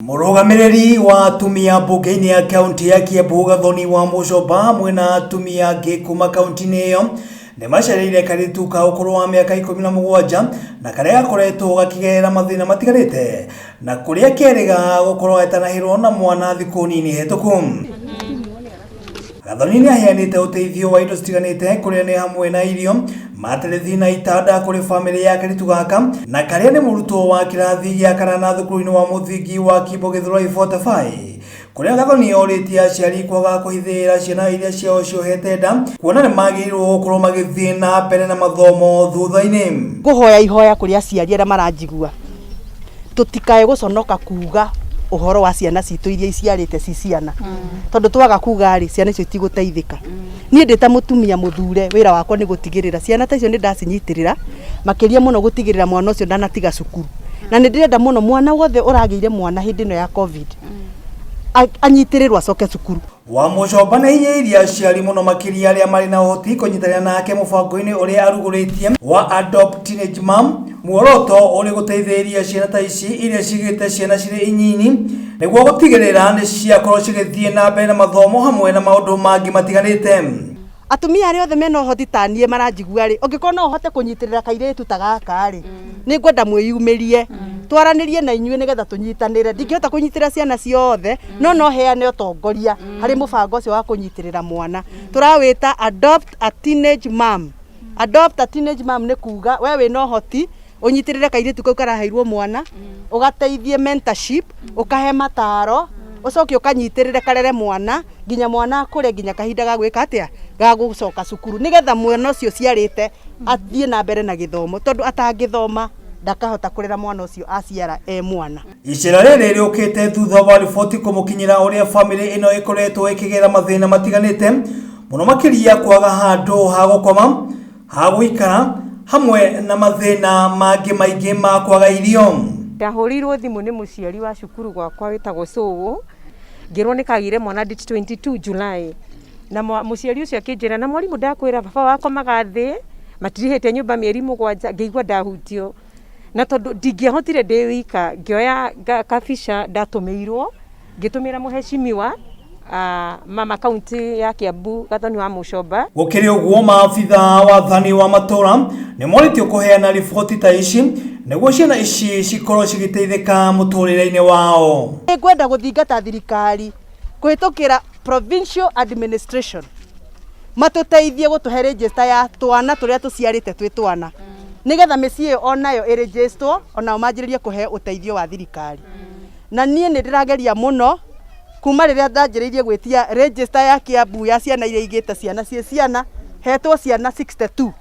Mũrũgamĩrĩri wa atumia mbunge-inĩ ya kaunti ya Kiambu Gathoni wa Mũcomba hamwe na atumia angĩ kuma kaunti-inĩ ĩyo nĩ macereire kairĩtu ka ũkũrũ wa mĩaka 17 na karĩa gakoretwo gakĩgerera mathĩna matiganĩte na kũrĩa kerĩga gũkorwo gatanahĩrwo na mwana thikũ nini hetũku. Gathoni nĩ aheanĩte ũteithio wa indo citiganĩte kũrĩa nĩ hamwe na irio, materethi na itanda kũrĩ bamĩrĩ ya kairĩtu gaka na karĩa nĩ mũrutwo wa kĩrathi gĩa kanana thukuru-inĩ wa mũthingi wa Kimbo Gĩthũrai 45, kũrĩa Gathoni orĩtie aciari kwaga kũhithĩrĩra ciana iria ciao ciohete nda, kuona nĩ magĩrĩirwo gũkorwo magĩthiĩ na mbere na mathomo thutha-inĩ. Ngũhoya ihoya kũrĩ aciari arĩa maranjigua, tũtikae gũconoka kuga ũhoro wa ciana citũ iria iciarĩte ci ciana, tondũ twaga kuga rĩ, ciana icio itigũteithĩka. Niĩ ndĩ ta mũtumia mũthure, wĩra wakwa nĩ gũtigĩrĩra ciana ta icio nĩ ndacinyitĩrĩra, makĩria mũno gũtigĩrĩra mwana ũcio ndanatiga cukuru. Na nĩ ndĩrenda mũno mwana wothe ũragĩire mwana hĩndĩ ĩno ya COVID anyitĩrĩrwo acoke cukuru. Wa Mũcomba nĩ hinyĩrĩirie aciari mũno makĩria arĩa marĩ na ũhoti kũnyitanĩra nake mũbango-inĩ ũrĩa arugũrĩtie wa Adopt Teenage Mom, muoroto ũrĩ gũteithĩrĩria ciana ta ici iria cigĩte ciana cirĩ inyinyi nĩguo gũtigĩrĩra nĩ ciakorwo cigĩthiĩ na mbere na mathomo hamwe na maũndũ mangĩ matiganĩte. Atumia arĩa othe mena ũhoti ta niĩ maranjigua rĩ, ũngĩkorwo no ũhote kũnyitĩrĩra kairĩtu ta gaka rĩ, nĩ ngwenda mwĩyumĩrie, twaranĩrie na inyuĩ nĩgetha tũnyitanĩre. Ndingĩhota kũnyitĩrĩra ciana ciothe, no no heane ũtongoria harĩ mũbango ũcio wa kũnyitĩrĩra mwana. Tũrawĩta Adopt a Teenage Mom. Adopt a Teenage Mom nĩ kuga we wĩna ũhoti ũnyitĩrĩre kairĩtu kau karaheirwo mwana, ũgateithie mentorship, ũkahe mataro, ũcoke ũkanyitĩrĩre karere mwana nginya mwana akũre, nginya kahinda ga gwĩka atĩa, ga gũcoka cukuru, nĩgetha mwana ũcio ũciarĩte athiĩ na mbere na gĩthomo, tondũ atangĩthoma ndakahota kũrera mwana ũcio aciara e mwana. Icera rĩrĩ rĩũkĩte thutha wa riboti kũmũkinyĩra ũrĩa bamĩrĩ ĩno ĩkoretwo ĩkĩgera mathĩna matiganĩte mũno makĩria kwaga handũ ha gũkoma, ha gũikara, hamwe na mathĩna mangĩ maingĩ ma kwaga irio. Ndahũrĩirwo thimũ nĩ mũciari wa cukuru gwakwa wĩtagwo Cũũ, ngĩrwo nĩ kagĩire mwana date 22 July, na mũciari ũcio akĩnjĩra, na mwarimũ ndakwĩra baba wakomaga thĩ, matirĩhĩte nyũmba mĩeri 7. Ngĩigua ndahutio, na tondũ ndingĩahotire ndĩ wika, ngĩoya kabica ndatũmĩirwo, ngĩtũmĩra mũhecimiwa mama kaunti ya Kiambu Gathoni wa Mũcomba. Gũkĩrĩ ũguo, maabitha wathani wa matũra nĩ morĩtio kũheana riboti ta ici nĩguo ciana ici cikorwo cigĩteithĩka mũtũrĩre-inĩ wao. Nĩngwenda gũthingata thirikari kũhĩtũkĩra provincial administration matũteithie gũtũhe register ya twana tũrĩa tũciarĩte twĩ twana, nĩgetha mĩciĩ ĩyo onayo ĩrĩnjĩstwo, onao manjĩrĩrie kũheo ũteithio wa thirikari. Na niĩ nĩ ndĩrageria mũno kuma rĩrĩa ndanjĩrĩirie gwĩtia register ya Kiambu ya ciana iria igĩte ciana ciĩ ciana, hetwo ciana 62.